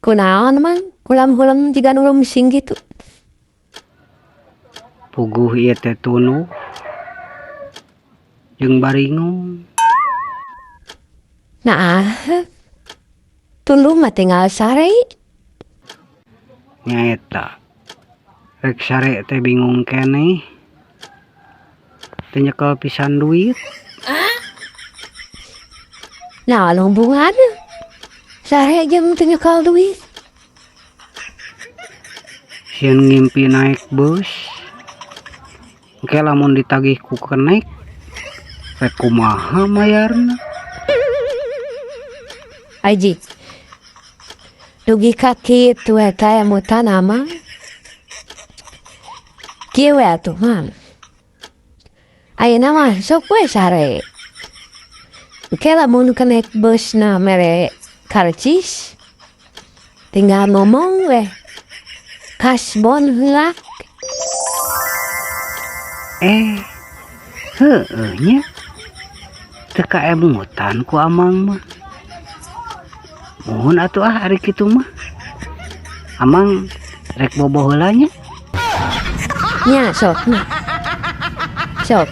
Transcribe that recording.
Kunaon, Mang? Hulam-hulam jiga nu rungsing kitu. Puguh ieu teh tunduh jeung baringung. Nah, tunduh mah tinggal sare. Nyaeta. Rek sare teh bingung keneh. Teu nyekel pisan duit. Nah, hubungan sare jeung teu nyekel duit? Sieun ngimpi naek bus. Engke lamun ditagih ku kenek, rek kumaha mayarna? Aji. Dugi ka kitu eta emutan, Amang. Kieu we atuh, Mang. Ayeuna mah sok we sare. Engke lamun kenek busna mere karcis, tinggal ngomong we. Kasbon heula. Eh, heueuh nya. Teu kaemutan ku Amang mah. Muhun atuh ah, ari kitu mah. Amang rek bobo heula nya. Nya, sok nya. Sok.